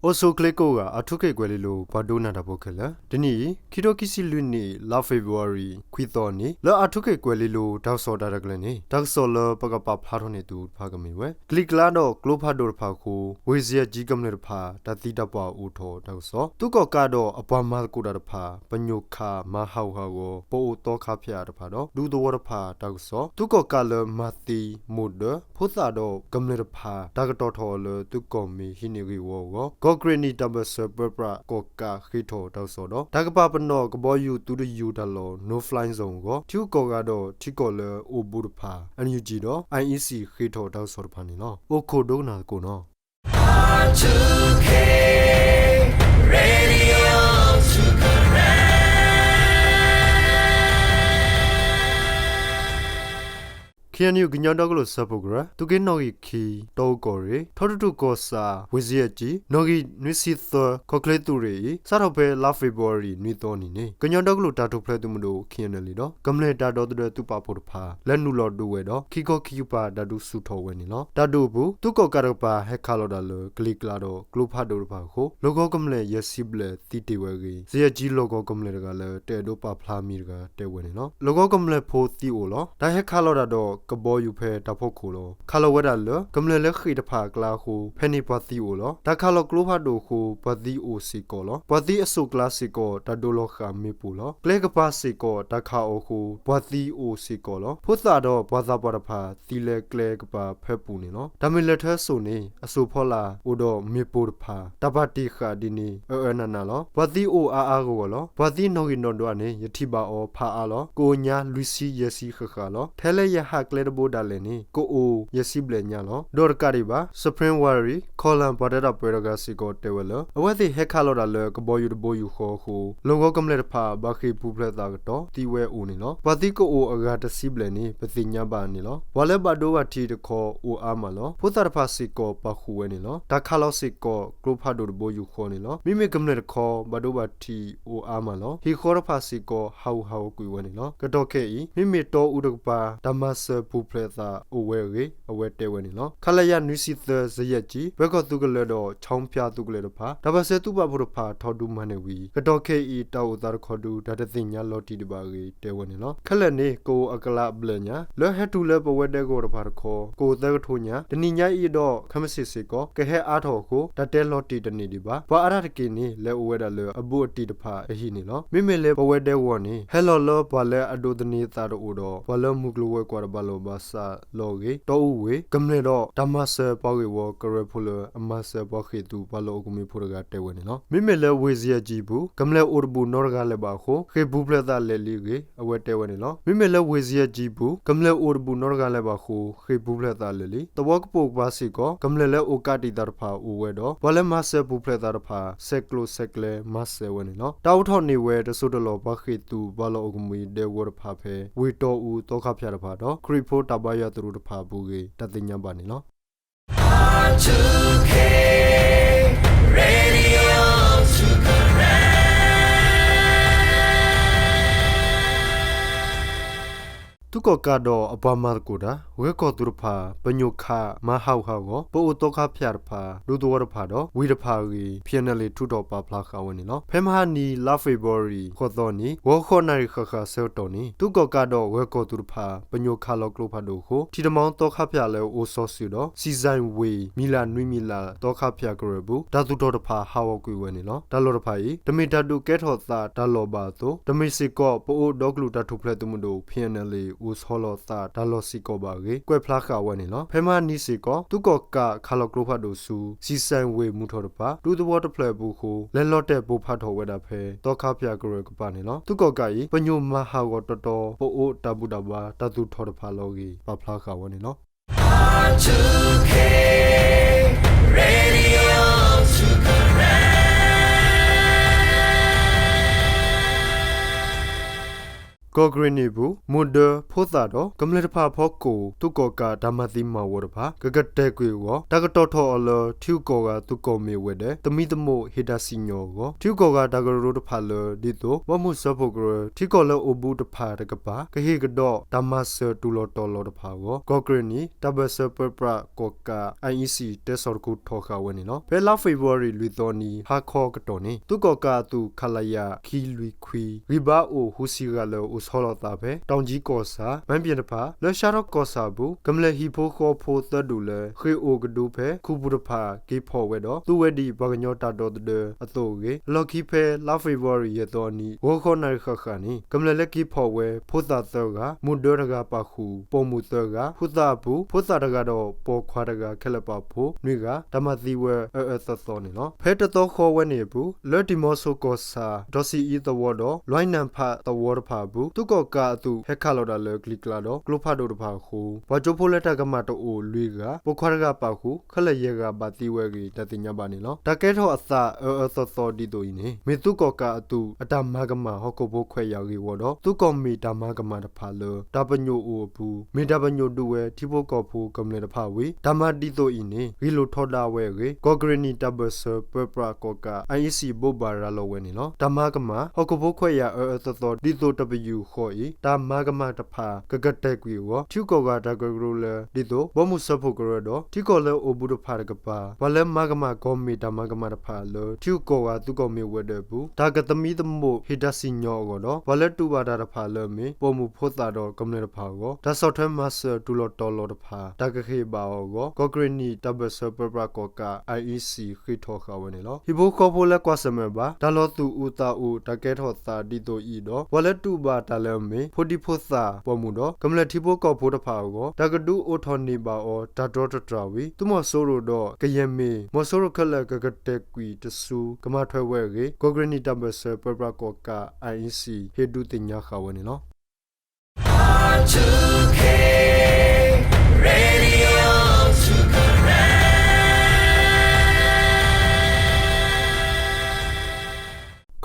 အိၣ်ဆူၣ်ချ့ကိးဂၤ အၣ်ထူခ့ၣ်ကွဲၤလ့လိၤ ပှၤဒိကနၣ်တၢ်ဖိခဲလၢာ်, တနံၤအံၤ ခံထိခံဆံလွံၢ်နံၣ် လါဖ့ၤဘြူၤအါရံၤ ခွံသီအနံၤ လၢအၣ်ထူခ့ၣ်ကွဲၤလ့လိၤ တၢ်ကစီၣ်တၢ်ရဲၣ်တၢ်ကျဲၤန့ၣ် တၢ်ကစီၣ်လၢပကပာ်ဖျါထီၣ်န့ၢ်သုတဖၣ်ကမ့ၢ်ဝဲ ကလံၤကျါဒီးကျိဖးဒိၣ်တဖၣ်အဃိ ဝ့ၢ်စယဲၢ်ကၠံကမျၢၢ်တဖၣ် တၢ်သံတၢ်ပှၢ်အိၣ်ထီၣ်တၢ်ကစီၣ်, သုးကီၣ်ကးဒီးအပှၤမၤသကိးတၢ်တဖၣ် ပညိၣ်ခးမၤဟးဂူာ်ဟးဂီၤ ပအိၣ်သီခါဖၠၣ်တဖၣ်ဒီး ဒူသဝီတဖၣ်တၢ်ကစီၣ်, သုးကီၣ်ကးလၢမၤသံ မိၢ်ဒၢး ဖိသၣ်ဒီးကမျၢၢ်တဖၣ် တၢ်ကတီၤထီၣ်အီၤလၢသုးကီၢ်မ့ၢ်ဟံးန့ၢ်ဂ့ၢ်ဝီအဂီၢ်, ကီၢ်ကရ့ၣ်နံၣ်တၢ်ဘၢၣ်စၢၤပၢပြးကီၣ်ကးဃ့ထီၣ်တၢ်ကစီၣ်ဒီး တၢ်ကပာ်ပနီၣ်ကဘီယူၤသုးတယူၤတၢ်လီၢ် No Fly Zone အဂီၢ်, ထံဂုၤကီၢ်ဂၤဒီးထံကီၢ်လၢအိၣ်ဘူးတဖၣ် NUG ဒီး IEC ဃ့ထီၣ်တၢ်ကစီၣ်တဖၣ်န့ၣ်လီၤ. အိၣ်ခိးဒိကနၣ်သကိးနီၤ. KNU ကညီဒီကလုာ်စၢဖှိၣ်ကရၢ သုးက့နီၣ်ဂံၢ်ခံ တီအူကီၢ်ရ့ၣ် ထီဒူထူၣ်ကီၢ်ဆၣ် ဝ့ၢ်စယဲၢ်ကၠံ နီၣ်ဂံၢ်နွံဆံသၢ ခီၣ်ချ့သုးရ့ၣ်အံၤ စးထီၣ်ဖဲလါဖ့ၤဘြူၤအါရံၤ နွံသီနံၤန့ၣ် ကညီဒီကလုာ်တၢ်ထူၣ်ဖျဲးသုးမုၢ်ဒိၣ် KNLA ဒီး ကမျၢၢ်တၢ်ဒီသဒၢသုးပာ်ဖှိၣ်တဖၣ် လဲၤနုာ်လီၤဒုးဝဲဒီး ခံခီခံကပၤတၢ်ဒုးဆူၣ်ထီၣ်ဝဲန့ၣ်လီၤ. တၢ်ဒုးအပူၤ သုးကီၣ်ကးတကပၤ ဟဲခးလီၤတၢ်လၢကလံၤကျါဒီးကျိဖးဒိၣ်တဖၣ်အဃိ လီၢ်ကဝီၤကမျၢၢ်ယဲၢ်ဆံဘျဲၣ်သံတ့ၢ်ဝဲအဂ့ၢ် စယဲၢ်ကၠံလီၢ်ကဝီၤကမျၢၢ်တဂၤလၢတအဲၣ်ဒိးပာ်ဖျါမံၤတဂၤတဲဝဲန့ၣ်လီၤ. လီၢ်ကဝီၤကမျၢၢ်ဖိသံအိၣ်လီၤ. တၢ်ဟဲခးလီၤတၢ်ဒီးကဘီယူၤဖဲတၢ်ဖီခိၣ်လီၤ. ခးလီၤဝဲဒၣ်လၢ ကမျၢၢ်လၢဃ့ၢ်တဖၣ်အကျါအဃိ ဖဲန့ၣ်ပှၤသံအိၣ်လီၤ. တၢ်ခးလီၤကျိဖးဒိၣ်အဃိ ပှၤသံအိၣ်စ့ၢ်ကီးလီၤ. ပှၤသံအစိၣ်ကျါစ့ၢ်ကီး တၢ်ဒိးလီၤဃာ်မ့ၣ်ပိၢ်လီၤ. ကျဲကပၤစ့ၢ်ကီး တၢ်ခးအီၤအဃိ ပှၤသံအိၣ်စ့ၢ်ကီးလီၤ. ဖိသၣ်ဒီးပှၤသးပှၢ်တဖၣ် သံလၢကျဲကပၤဖၢပူၤန့ၣ်လီၤ. တၢ်မ့ၢ်လဲၤထၢအစိၣ်န့ၣ် အစိၣ်ဖီလာ်အိၣ်ဒီးမ့ၣ်ပိၢ်တဖၣ် တၢ်ပာ်တ့ၢ်ဃာ်ဒ်န့ၣ် အအၢနးနးလီၤ. ပှၤသံအိၣ်အါအါဂီၢ်ဂီၢ်လီၤ. ပှၤသံနီၣ်ဂံၢ်နီၣ်ဒွးန့ၣ် ယထံၣ်ဘၣ်အီၤဖးအါလီၤ. ကအိၣ်ညါလွံၢ်ဆံယဲၢ်ဆံဃၣ်ဃၣ်လီၤ. ထဲလၢယဟးကျဲတဘိဒၣ်လဲာ်န့ၣ် ကအိၣ်ယဲၢ်ဆံဘျဲၣ်ညါလီၤ. ဒီးတကးဒံးဘၣ် Spring Warrior ခီၣ်လၣ်ပှၤတဲတၢ်ပၢတဂၤစ့ၢ်ကီးတဲဝဲလၢ အဝဲသ့ၣ်ဟဲခးလီၤတၢ်လၢကဘီယူၤတဘိယူၢ်ဃီအဃိ လီၢ်ကဝီၤကမျၢၢ်တဖၣ် ဘၣ်ဃ့ၢ်ပူၤဖျဲးသးကတီၢ် သံဝဲအိၣ်န့ၣ်လီၤ. ပှၤသံကအိၣ်အဂၤတဆံဘျဲၣ်န့ၣ် ပသ့ၣ်ညါဘၣ်န့ၣ်လီၤ. ပှၤလၢဘၣ်ဒိဘၣ်ထံးတခီအိၣ်အါမးလီၤ. ဖိသၣ်တဖၣ်စ့ၢ်ကီးပာ်ဃုာ်ဝဲန့ၣ်လီၤ. တၢ်ခးလီၤစ့ၢ်ကီးကျိဖးဒိၣ်တဘိယူၢ်ဃီန့ၣ်လီၤ. မ့မ့ၢ်ကမျၢၢ်တခီ ဘၣ်ဒိဘၣ်ထံးအိၣ်အါမးလီၤ. ဟံၣ်ဃီတဖၣ်စ့ၢ်ကီးဟးဂူာ်ဟးဂီၤကွံာ်ဝဲန့ၣ်လီၤ. ကတီၢ်ခဲအံၤ မ့မ့ၢ်တီအူတကပၤ တၢ်မၤစၢၤပူၤဖျဲးသးအိၣ်ဝဲအဂ့ၢ် အဝဲတဲဝဲန့ၣ်လီၤ. ခလရ နွံဆံသၢ စယဲၢ်ကၠံ ပၢၤကီၢ်သုးကလၢၤဒီး ခၠီဖၠၣ်သုးကလၢၤတဖၣ် တၢ်ပၢၢ်ဆၢသုးပာ်ဖှိၣ်တဖၣ်ထီၣ်ဒုးမၤန့ၢ်ဝံၤ ကတီၢ်ခဲအံၤတၢ်အိၣ်သးတခီဒု တၢ်တသ့ၣ်ညါလီၤတံၢ်ဒံးဘၣ်အဂ့ၢ်တဲဝဲန့ၣ်လီၤ. ခဲလၢာ်န့ၣ် ကအိၣ်အကလးဘျဲၣ်ညါ လၢဟဲတုၤလၢပဝဲဒဲကဝီၤတဖၣ်တခီ ကအိၣ်သၢကထိညါ တနံၤညါအံၤဒီး ခဲမုၢ်ဆ့ၣ်စ့ၢ်ကီး ကဟဲအါထီၣ်အဃိ တၢ်တဲလီၤတံၢ်တန့ၢ်ဒံးဘၣ်. ပှၤအါဒၣ်တက့ၢ်န့ၣ် လဲၤအိၣ်ဝဲဒၣ်လၢအဘူးအတံၢ်တဖၣ်အဟံၣ်န့ၣ်လီၤ. မ့မ့ၢ်လၢပဝဲဒဲကဝီၤန့ၣ် ဟဲလီၤလၢပှၤလၢအဒိးသန့ၤသးတအိၣ်ဒီး ပှၤလၢမုၢ်ကျိၤဝဲၤကွာ်တဘၣ်လိာ်ဘၣ်စးလီၤအဂ့ၢ် တီအူဝ့ၢ် ကမျၢၢ်ဒီးတၢ်မၤစၢၤပှၤဂ့ၢ်ဝီကရၢဖိလၢ အမၤစၢၤပှၤဃ့ၢ်သုးပှၤလီၢ်အိၣ်ကမှံဖိတဂၤတဲဝဲန့ၣ်လီၤ. မ့မ့ၢ်လၢဝ့ၢ်စယဲၢ်ကၠံပူၤ ကမျၢၢ်အိၣ်တဘူၣ်နီတဂၤလၢၤဘၣ်အဃိ ဃ့ၢ်ပူၤဖျဲးသးလဲာ်လံအဂ့ၢ် အဝဲတဲဝဲန့ၣ်လီၤ. မ့မ့ၢ်လၢဝ့ၢ်စယဲၢ်ကၠံပူၤ ကမျၢၢ်အိၣ်တဘူၣ်နီတဂၤလၢၤဘၣ်အဃိ ဃ့ၢ်ပူၤဖျဲးသးလဲာ်လံ. သဝီကပိာ်ကပၤစ့ၢ်ကီး ကမျၢၢ်လၢအိၣ်ကးတံာ်သးတဖၣ်အိၣ်ဝဲဒီး ပှၤလၢမၤစၢၤပူၤဖျဲးသးတဖၣ် ဆဲးကျိးဆဲးကျဲမၤစၢၤဝဲန့ၣ်လီၤ. တၢ်အိးထီၣ်န့ၢ်ဝဲတစိၢ်တလီၢ် ပှၤဃ့ၢ်သုးပှၤလီၢ်အိၣ်ကမှံဒဲကဝီၤတဖၣ်ဖဲ ဝ့ၢ်တီအူသီခါဖၠၣ်တဖၣ်ဒီး ခရံာ်ဖိတၢ်ဘါယွၤသရိာ်တဖၣ်အပူၤအဂ့ၢ် တၢ်သ့ၣ်ညါဘၣ်န့ၣ်လီၤ. သုးကီၣ်ကးဒီးအပှၤမၤသကိးတၢ် ဂၢၢ်ကီၢ်သုးတဖၣ် ပညိၣ်ခးမၤဟးဂူာ်ဟးဂီၤ ပအိၣ်သီခါဖၠၣ်တဖၣ် ဒူသဝီတဖၣ်ဒီး ဝ့ၢ်တဖၣ်အဂ့ၢ် ဖံးအၣ်နၣ်လ့ၣ် ထုးထီၣ်ပာ်ဖျါဃာ်ဝဲန့ၣ်လီၤ. ဖဲမဟါနံၤ လါဖ့ၤဘြူၤအါရံၤ ဃိးသီနံၤ ဂီၤဃိးနၣ်ရံၣ်ဃၣ်ဃၣ်ဆၢကတီၢ်န့ၣ် သုးကီၣ်ကးဒီးဂၢၢ်ကီၢ်သုးတဖၣ် ပညိၣ်ခးလီၤကျိဖးဒိၣ်အဃိ ထံတမီသီခါဖၠၣ်လၢအိၣ်စီၤစုၤဒီး စံၣ်စဲၣ်ဝ့ၢ် မံၤလၢ်နွံမံၤလၢ် သီခါဖၠၣ်ကရၢၢ်ပူၤ တၢ်သူၣ်ထီၣ်တဖၣ်ဟးဂီၤကွံာ်ဝဲန့ၣ်လီၤ. တၢ်လီၢ်တဖၣ်အံၤ တမ့ၢ်တၢ်ဒုးကဲထီၣ်သးတၢ်လီၢ်ဘၣ်အသိး တမ့ၢ်စ့ၢ်ကီး ပအိၣ်ဒီကလုာ်တၢ်ထူၣ်ဖျဲးသုးမုၢ်ဒိၣ် ဖံးအၣ်နၣ်လ့ၣ် အိၣ်ဆီလီၤသးတၢ်လီၢ်စ့ၢ်ကီးဘၣ်အဂ့ၢ် ကွဲးဖျါဃာ်ဝဲန့ၣ်လီၤ. ဖဲမဟါနံၤစ့ၢ်ကီး သုးကီၣ်ကးခးလီၤကျိဖးဒိၣ်ဆူ စံၣ်စဲၣ်ဝ့ၢ်မုၢ်ထီၣ်တဖၣ် ဒူသဝီတဖျၢၣ်အပူၤအဃိ လဲၤလီၤတဲာ်ပိၢ်ဖးထီၣ်ဝဲဒၣ်ဖဲ သီခါဖၠၣ်ကရၢၢ်ကပၤန့ၣ်လီၤ. သုးကီၣ်ကးအံၤ ပညိၣ်မၤဟးဂီၤတီတီ ပအိၣ်တၢ်ဘူၣ်တၢ်ဘါတၢ်သူၣ်ထီၣ်တဖၣ်လီၤအဂ့ၢ် ပာ်ဖျါဃာ်ဝဲန့ၣ်လီၤ. ကီၢ်ကရ့ၣ်နံၣ်အပူၤ မူဒၢ ဖိသၣ်ဒီး ကမျၢၢ်တဖၣ်အဖီခိၣ် သုးကီၣ်ကးတၢ်မၤသံမၤဝီတဖၣ် ကကတဲာ်ကွံာ်အဂီၢ် တၢ်ကတီၤထီၣ်အီၤလၢ ထံဂုၤကီၢ်ဂၤသုးကီၣ်မ့ၢ်ဝဲၤဒၢး သမံသမိးဟ့ၣ်တၢ်စံၣ်ညီၣ်အဂီၢ် ထံဂုၤကီၢ်ဂၤတၢ်ကရၢကရိတဖၣ်လၢ ဒ်သိး ဘီမုၢ်စၢဖှိၣ်ကရၢ ထံကီၢ်လၢအိၣ်ဘူးတဖၣ်တကပၤ ကဟ့ၣ်ကဒီးတၢ်မၤစၢၤတူၢ်လီၤတီၤလီၤတဖၣ်အဂီၢ် ကီၢ်ကရ့ၣ်နံၣ် တၢ်ဘၢၣ်စၢၤပၢပြးကီၣ်ကး IEC တဲဆီၣ်တခူထီၣ်ဃာ်ဝဲန့ၣ်လီၤ. ဖဲလါဖ့ၤဘြူၤအါရံၤ လွံၢ်သီနံၤ ဟါခီကတီၢ်န့ၣ် သုးကီၣ်ကးအသုး ခလရ ခံလွံၢ်ခွံ ဂံၢ်ဘါအိၣ်ဃုဆံဂၤလၢ အိၣ်ဆီလီၤသးဖဲ တောင်ကြီးကီၢ်ဆၣ် မၢ်ပၠ့ၣ်တဖၣ် လၢရှါထီၣ်ကီၢ်ဆၣ်အပူၤ ကမျၢၢ်ဟံၣ်ဖိဃီဖိသၢဒူၣ်လၢ ဃ့ၢ်အိၣ်ကဒုဖဲ ခူပူၤတဖၣ် က့ၤဖီၣ်ဝဲဒီး သူဝဲဒံးပှၤကညီတၢ်ဒီသဒၢအသိးအဂ့ၢ် အလီၢ်ခံဖဲ လါဖ့ၤဘြူၤအါရံၤ ယဲၢ်သီနံၤ ဂီၤခီနၣ်ရံၣ်ဃၣ်ဃၣ်န့ၣ် ကမျၢၢ်လၢက့ၤဖီၣ်ဝဲ ဖိသၣ်သၢဂၤ မုၢ်ဒၢတဂၤပာ်ဃုာ် ပိာ်မုၣ်သၢဂၤ ဃုသးအပူၤ ဖိသၣ်တဂၤဒီးပိာ်ခွါတဂၤ ခဲလၢာ်ပာ်ဖှိၣ်နွံဂၤ တၢ်မၤသံဝဲအၢအၢသီသီန့ၣ်လီၤ. ဖဲတသီဃီဝဲန့ၣ်အပူၤ လၢဒံၣ်မီဆိကီၢ်ဆၣ် ဒီၣ်စံၣ်အံသဝီဒီး လွဲနၣ်ဖးသဝီတဖၣ်အပူၤ သုးကီၣ်ကးအသုးဟဲခးလီၤတၢ်လၢကလံၤကျါဒီး ကျိဖးဒိၣ်တဖၣ်အဃိ ပှၤကၠိဖိလၢတၢ်ကမၣ်တအိၣ်လွံၢ်ဂၤ ပိာ်ခွါတဂၤပာ်ဃုာ် ခဲလၢာ်ယဲၢ်ဂၤဘၣ်သံဝဲအဂ့ၢ် တၢ်သ့ၣ်ညါဘၣ်န့ၣ်လီၤ. တၢ်ကဲထီၣ်အသးအၢအၢသီသီဒ်သိးအံၤန့ၣ် မ့ၢ်သုးကီၣ်ကးအသုးအတၢ်မၤကမၣ်ဟီၣ်ခိၣ်ဖိခွဲးယာ်ဂ့ၢ်ဝီဒီး သုးကီၣ်မ့ၢ်တၢ်မၤကမၣ်တဖၣ်လၢ တၢ်ပညိၣ်အိၣ်အပူၤ မ့ၢ်တၢ်ပညိၣ်ဒုးဝဲထံဖိကီၢ်ဖိကမျၢၢ်တဖၣ်ဝံၤ တၢ်မၤဒ်သိးအံၤန့ၣ် ဂ့ၢ်လိာ်ထီဒါဝဲအဂ့ၢ် ကီၢ်ကရ့ၣ်နံၣ်တၢ်ဘၢၣ်စၢၤပၢပြးကီၣ်ကး IEC ဘိးဘၣ်ရၤလီၤဝဲန့ၣ်လီၤ. တၢ်မၤကမၣ် ဟီၣ်ခိၣ်ဖိခွဲးယာ်အၢအၢသီသီဒ်သိးတပယူာ်ဃီအံၤ တၢ်မၤကမၣ်တဖၣ် ကကတဲာ်ကွံာ်အဂီၢ် ထံဂုၤကီၢ်ဂၤတၢ်ကရၢကရိလၢ ဒ်သိး ဘီမုၢ်စၢဖှိၣ်ကရၢဒီး ထံကီၢ်လၢအိၣ်ဘူးတဖၣ်တကပၤ ပှၤလၢမၤကမၣ်ကီၢ်မ့ၢ်တၢ်မၤကမၣ်တဖၣ်လၢ ထံဂုၤကီၢ်ဂၤသုးကီၣ်မ့ၢ်ဝဲၤဒၢးအပူၤ တၢ်ကသမံသမိးဟ့ၣ်တၢ်စံၣ်ညီၣ်အဂီၢ်ဒီး ပှၤလၢတူၢ်ဘၣ်တၢ်တဖၣ်လၢအမ့ၢ် ပိာ်မုၣ်ဖိသၣ်ဒီးကမျၢၢ်တဖၣ်အဂီၢ် တၢ်ဆီၣ်ထွဲမၤစၢၤတူၢ်လီၤတီၤလီၤတဖၣ် တၢ်ကဃ့ၢ်ဘၣ်အီၤအဂီၢ် ကီၢ်ကရ့ၣ်နံၣ်တၢ်ဘၢၣ်စၢၤပၢပြးကီၣ်ကး IEC ဃ့ထီၣ်ဃာ်ဝဲန့ၣ်လီၤ. ဟံၣ်ဖိဃီဖိလၢကွၢ်ဆၢၣ်မဲာ်ဘၣ် တၢ်လီၤသူၣ်အုးသးအုး တၢ်ကဲထီၣ်သးဒ်သိးအံၤဒီး ပှၤလၢတူၢ်ဘၣ်တၢ်လၢအမ့ၢ် ဖိဒံဖိသၣ် ပိာ်မုၣ်ဒီး ကမျၢၢ်ထံဖိကီၢ်ဖိတဖၣ်အဂီၢ် တၢ်ကဒုးအိၣ်ထီၣ်န့ၢ်ဘၣ်အီၤ တၢ်တြီတတြၢ်ဝံၤ သုးမီၤစိရိၤဒီး ကယဲၢ်မ့ၢ် မီၤစိရိၤခဲလၢာ် ကကတဲာ်ကွံာ်တစု ကမၤထွဲဝဲအဂ့ၢ် ကီၢ်ကရ့ၣ်နံၣ်တၢ်ဘၢၣ်စၢၤပၢပြးကီၣ်ကး IEC ဟ့ၣ်ဒုးသ့ၣ်ညါဃာ်ဝဲန့ၣ်လီၤ.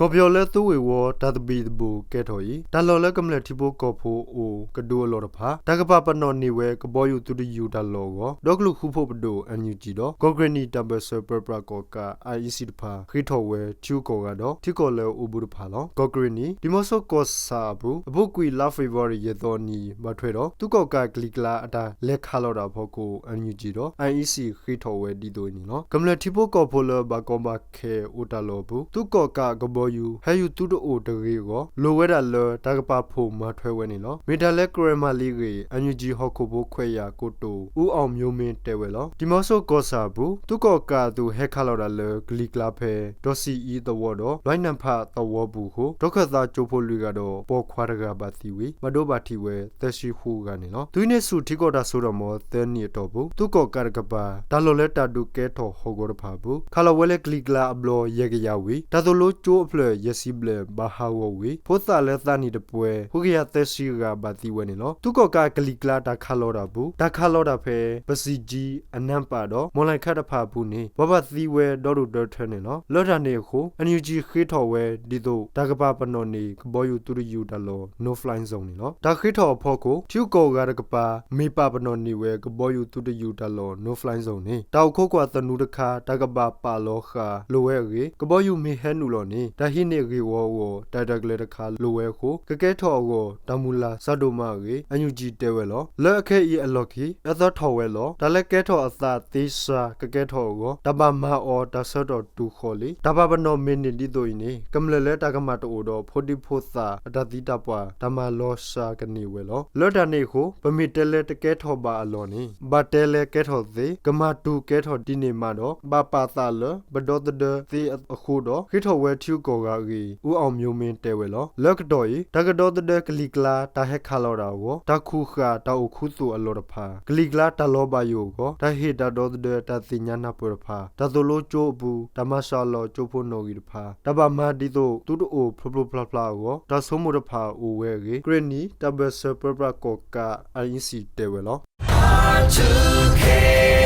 ကီၢ်ပယီၤလၢသုးဝ့ၢ်ဝီ တၢ်သဘံၣ်သဘုၣ်ကဲထီၣ်အံၤ တၢ်လီၢ်လၢကမျၢၢ်ထံဖိကီၢ်ဖိအိၣ်ကဒုအလီၢ်တဖၣ် တၢ်ကပာ်ပနီၣ်န့ၢ်ဝဲ ကဘီယူၤသုးတယူာ်တၢ်လီၢ်အဂီၢ် ဒီကလုာ်ဃူဖိးပဒိၣ် NUG ဒီး ကီၢ်ကရ့ၣ်နံၣ်တၢ်ဘၢၣ်စၢၤပၢပြးကီၣ်ကး IEC တဖၣ် ဃ့ထီၣ်ဝဲထံဂုၤကီၢ်ဂၤဒီး ထံကီၢ်လၢအိၣ်ဘူးတဖၣ်လီၤ. ကီၢ်ကရ့ၣ်နံၣ် ဒံၣ်မီဆိကီၢ်ဆၣ်အပူၤ အပူၤကွံာ်လါဖ့ၤဘြူၤအါရံၤ ယဲၢ်သီနံၤ ဘၣ်ထွဲဒီး သုးကီၣ်ကးကလံၤကျါ အတၢ်လဲၤခးလီၤတၢ်အဖီခိၣ် NUG ဒီး IEC ဃ့ထီၣ်ဝဲဒ်သိးအံၤန့ၣ်လီၤ. ကမျၢၢ်ထံဖိကီၢ်ဖိလၢဘၣ်ကီဘၣ်ခဲအိၣ်တၢ်လီၢ်အပူၤ သုးကီၣ်ကးအကဘီယူၤ ဟဲယူၤသုတအိၣ်တဂ့ၤအဂီၢ် လိၣ်ဝဲဒၣ်လၢတၢ်ကပာ်ဖှိၣ်မၤထွဲဝဲန့ၣ်လီၤ. မ့ၢ်တၢ်လၢကြၢးမၤလံအဂ့ၢ် NUG ဟီၣ်ခိၣ်ဖိခွဲးယာ်ကိတိာ် ဦးအောင်မျိုးမင်း တဲဝဲလီၤ. ဒံၣ်မီဆိကီၢ်ဆၣ်အပူၤ သုးကီၣ်ကးအသုးဟဲခးလီၤတၢ်လၢကလံၤကျါဖဲ ဒီၣ်စံၣ်အံသဝီဒီး လွဲနၣ်ဖးသဝီပူၤအဃိ ဒီးခၢၣ်သးကၠိဖိလွံၢ်ဂၤဒီး ပိာ်ခွါတဂၤဘၣ်သံဝံၤ ဘၣ်ဒိဘၣ်ထံးဝဲသၢဆံဃုဂၤန့ၣ်လီၤ. တုၤန့ၢ်ဆူၣ်ထံကီၢ်တၢ်စိတၢ်ကမီၤသၢနံၣ်အတီၢ်ပူၤ သုးကီၣ်ကးတကပၤ တၢ်လီၢ်လၢတၢ်ဒုးကဲထီၣ်ဟီၣ်ကဝီၤတဖၣ်အပူၤ ခးလီၤဝဲလၢကလံၤကျါအဘျီယဲၢ်ကယၤဝံၤ တၢ်သိၣ်လိကၠိအဖျၢၣ်ယဲၢ်ဆံဘျဲၣ်ဘၣ်ဟးဂီၤဝံၤ ဖိသၣ်လၢသးနံၣ်တပှဲၤ ဃုကယၤသၢဆံဂၤဘၣ်သံဝဲန့ၣ်လီၤ. သုးကီၣ်ကးကလံၤကျါတၢ်ခးလီၤတၢ်အပူၤ တၢ်ခးလီၤတၢ်ဖဲ ပစံၣ်ကၠံ အနၢ်ပၣ်ဒီး မီၣ်လဲၣ်ခၣ်တဖၣ်အပူၤန့ၣ် ပှၤဘၣ်သံဝဲဒီဒူၣ်ဒီထၢန့ၣ်လီၤ. လၢတၢ်န့ၣ်အဃိ NUG ဃ့ထီၣ်ဝဲဒ်သိး တၢ်ကပာ်ပနီၣ်န့ၢ် ကဘီယူၤသုးတယူာ်တၢ်လီၢ် No Fly Zone န့ၣ်လီၤ. တၢ်ဃ့ထီၣ်အဖီခိၣ် ထံဂုၤကီၢ်ဂၤတကပၤ မ့ၢ်ပာ်ပနီၣ်န့ၢ်ဝဲ ကဘီယူၤသုးတယူာ်တၢ်လီၢ် No Fly Zone န့ၣ် တၢ်အိၣ်ခိးကွၢ်သနူတခါ တၢ်ကဘၣ်ပာ်လီၤဃာ်လိၣ်ဝဲအဂ့ၢ် ကဘီယူၤမ့ၢ်ဟဲနုာ်လီၤန့ၣ် တၢ်ဟံးန့ၢ်ဂ့ၢ်ဝီအဂီၢ် တၢ်ရဲၣ်တၢ်ကျဲၤတခါလိၣ်ဝဲအဃိ ကကဲထီၣ်အဂီၢ် တၢ်မုၢ်လၢ်စှၤဒိၣ်မးအဂ့ၢ် NUG တဲဝဲလီၤ. လၢအခဲအံၤအလီၢ်ခံ အၢသီထီၣ်ဝဲလီၤ. တၢ်လၢကဲထီၣ်အသးသ့စှၤကကဲထီၣ်အဂီၢ် တၢ်ဘၣ်မၤအီၤတၢ်ဆၢကတီၢ်တုၤဃီလံ. တၢ်ပာ်ပနီၣ်မ့ၢ်န့ၢ်ဒ်သိးအံၤန့ၣ် ကမျၢၢ်လၢတၢ်ကမၣ်တအိၣ်ဒီး ဖိဒံဖိသၣ်အတၢ်သံတၢ်ပှၢ် တၢ်မၤလီၤစှၤကန့ၢ်ဝဲလီၤ. လၢတၢ်န့ၣ်အဃိ ပမ့ၢ်တဲလၢတကဲထီၣ်ဘၣ်အလီၢ်န့ၣ် ဘၣ်တဲလၢကဲထီၣ်သ့ ကမၤတုၤကဲထီၣ်ဒ်န့ၣ်မးဒီး ဘၣ်ပာ်သးလၢပဒီသဒၢသ့အဃိဒီး ဃ့ထီၣ်ဝဲထံဂုၤကီၢ်ဂၤအဂ့ၢ် ဦးအောင်မျိုးမင်း တဲဝဲလီၤ. လၢကတီၢ်အံၤ တၢ်ကဒီသဒၢကလံၤကျါ တၢ်ဟဲခးလီၤတၢ်အဂီၢ် တၢ်ခူၣ်ဃာ်တၢ်အိၣ်ခူသူၣ်အလီၢ်တဖၣ် ကလံၤကျါတၢ်လီၤဘၣ်ယိၣ်အဂီၢ် တၢ်ဟ့ၣ်တၢ်ဒီသဒၢတၢ်သ့ၣ်ညါနၢ်ပၢၢ်တဖၣ် တၢ်သိၣ်လိကၠိအပူၤ တၢ်မၤစှၤလီၤကၠိဖိနီၣ်ဂံၢ်တဖၣ် တၢ်ဘၣ်မၤဒ်သိးသုတအိၣ်ဖျိဖျိဖျါဖျါအဂီၢ် တၢ်ဆိကမိၣ်တဖၣ်အိၣ်ဝဲအဂ့ၢ် ကရ့ၣ်နံၣ်တၢ်ဘၢၣ်စၢၤပၢပြးကီၣ်ကး IEC တဲဝဲလီၤ.